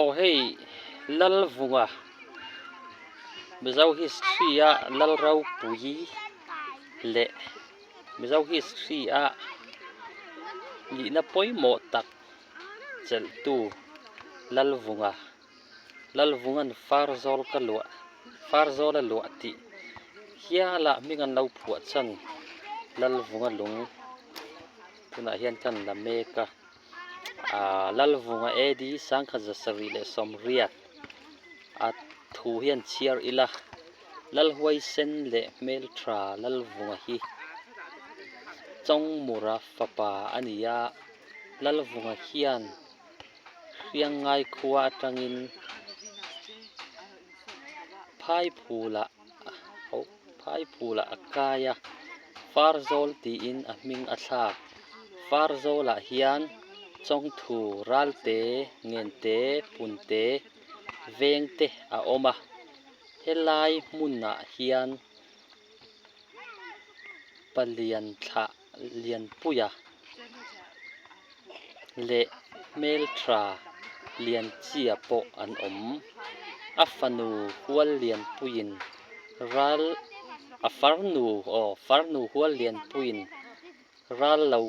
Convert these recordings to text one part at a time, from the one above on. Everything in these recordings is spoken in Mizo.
Aw hei Lalvunga Mizo history a Lalropui leh Mizo history a nihna pawimawh tak chelhtu Lalvunga Lalvunga'n Farzawl ka luah Farzawl a luah tih hialah hming an lo phuah chan Lalvunga lung tunah hian kan la mek a. Ahh Lalvunga AD 1780 a thu hian chhiar ila Lalhuaisen leh Hmeltha Lalvunga hi Chawngmura fapa a ni a, Lalvunga hian Hriangngai khua atangin Phaiphula Phaiphula a kai a, Farzawl tiin a hming a thlak. Farzawlah hian Chawngthu, Ralte, Ngente, Punte, Vengte a awm a. Helai hmunah hian Palian thlah Lianpuia leh Hmeltha Lianchia pawh an awm. A fanu Hual Lianpuiin ral a farnu aw farnu Hual Lianpuiin ral lo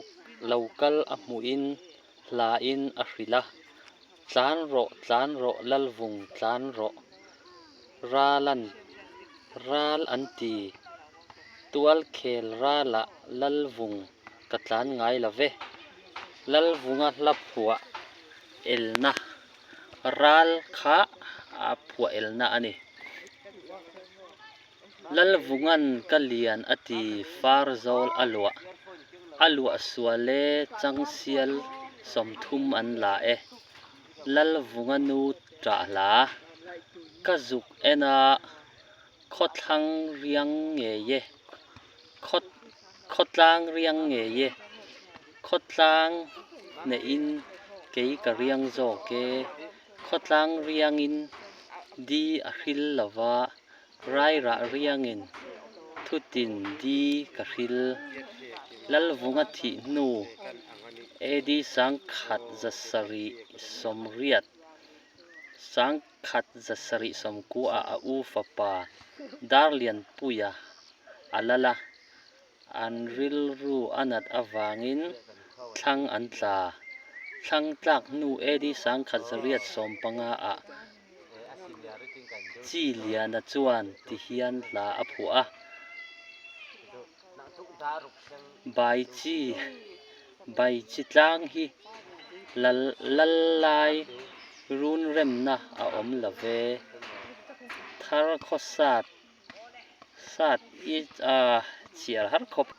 lo kal a hmuhin hlain a hrilh a, Tlan rawh tlan rawh Lalvung tlan rawh Ralan ral an ti. Tualkhel ralah Lalvung ka tlan ngai lo ve. Lalvunga hla phuah elna ral kha a phuah elna a ni. Lalvunga'n ka lian a ti Farzawl a luah. A luah sual e Changsial 30 an la e. Lalvunga nu ṭah hla. Ka zuk en a Khawthlang riang ngei e, khawtlang riang ngei e, khawtlang neihin kei ka riang zawk e, khawtlang riangin di a hril lo va, rairah riangin thutin di ka hril. Lalvunga thih hnu AD 1780, 1790 ah a u fapa Darlianpuia a lal a, an rilru a nat avangin thlang an tla. Thlang tlak hnu AD 1815 ah Chi Liana chuan ti hian hla a phuah a, Bai Chi, Bai Chi tlang hi lal lal lai run remna a awm lo ve. Thar khaw sat sat i a chhiar har khawp.